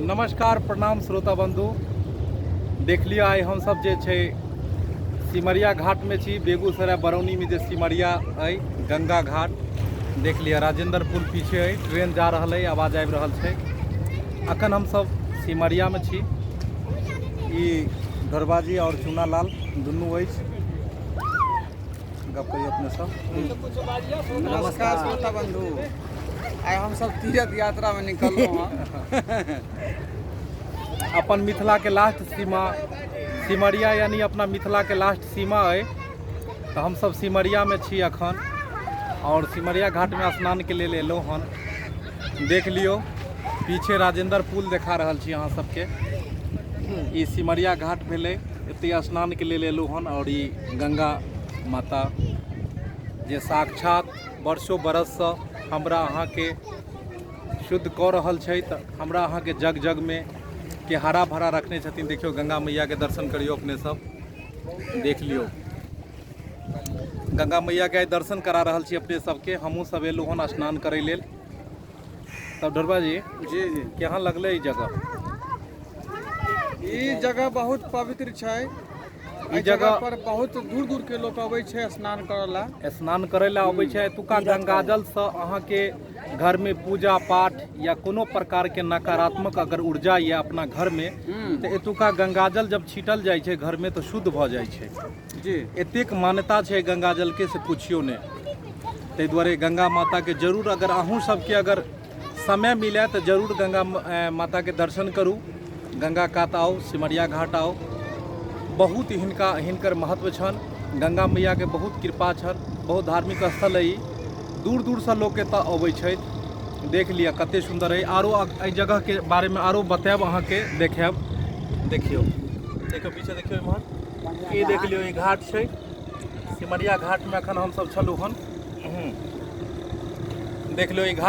नमस्कार प्रणाम श्रोता बंधु। देख लिअ आइ हमसब जे छै सिमरिया घाटमे छी, बेगूसराय बरौनीमे जे सिमरिया अइ गंगा घाट। देख लिअ राजेंद्र पुल पीछे अइ, ट्रेन जा रहल अइ, आवाज आबि रहल छै। अखन हमसब सिमरियामे छी। ई ढोरबाजी आओर चूनालाल दुनू अछि। गप करियौ अपने सब। नमस्कार श्रोता बंधु, आइ हमसब तीर्थ यात्रा में निकललहुँ हँ। अपन मिथिला के लास्ट सीमा सिमरिया, यानी अपना मिथिला के लास्ट सीमा अइ, तऽ हमसब सिमरिया में छी अखन और सिमरिया घाट में स्नान के लेल एलहुँ हन। देख लियौ पीछे राजेंद्र पुल देखा रहल छी अहाँ सबके। ई सिमरिया घाट भेलै, एतै स्नान के लेल एलहुँ हन। और ई गंगा माता जे साक्षात वर्षो बरससँ हमरा अहाँके शुद्ध कऽ रहल छथि, हमरा अहाँके जग जगमे के हरा भरा रखने छथिन। देखियौ गंगा मैयाके दर्शन करियौ अपने सब, देख लियौ गंगा मैयाके आइ दर्शन करा रहल छी अपने सबके। हमहूँ सब एलहुँ हन स्नान करै लेल। तब ढोरबा जी, जी जी, केहन लगलै ई जगह? ई जगह बहुत पवित्र छै। ई एहि जगह जगह पर बहुत दूर दूर के लोक अबै छै स्नान करऽ ला। स्नान करै लए अबै छै। एतुका गंगाजलसँ अहाँके घरमे पूजा पाठ या कोनो प्रकारके नकारात्मक अगर ऊर्जा यऽ अपना घरमे, तऽ एतुका गंगाजल जब छीटल जाइ छै घरमे तऽ शुद्ध भऽ जाइ छै। जी, एतेक मान्यता छै गंगाजलके से पुछियौ नहि। ताहि दुआरे गंगा माताके जरूर अगर अहूँ सबके अगर समय मिले तऽ जरूर गंगा माताके दर्शन करू। गंगा कात आउ, सिमरिया घाट आउ। बहुत हिनका हिनकर महत्व छनि, गंगा मैयाके बहुत कृपा छनि। बहुत धार्मिक स्थल अइ, दूर दूरसँ लोक एतऽ अबै छथि। देख लिअ कते सुन्दर अइ। आरो एहि जगहके बारेमे आरो बतायब अहाँके, देखायब। देखियौ देखियौ पीछे देखियौ, इम्हर ई देख लियौ, ई घाट छै सिमरिया घाटमे अखन हमसब छलहुँ हन। देख लियौ ई घाट।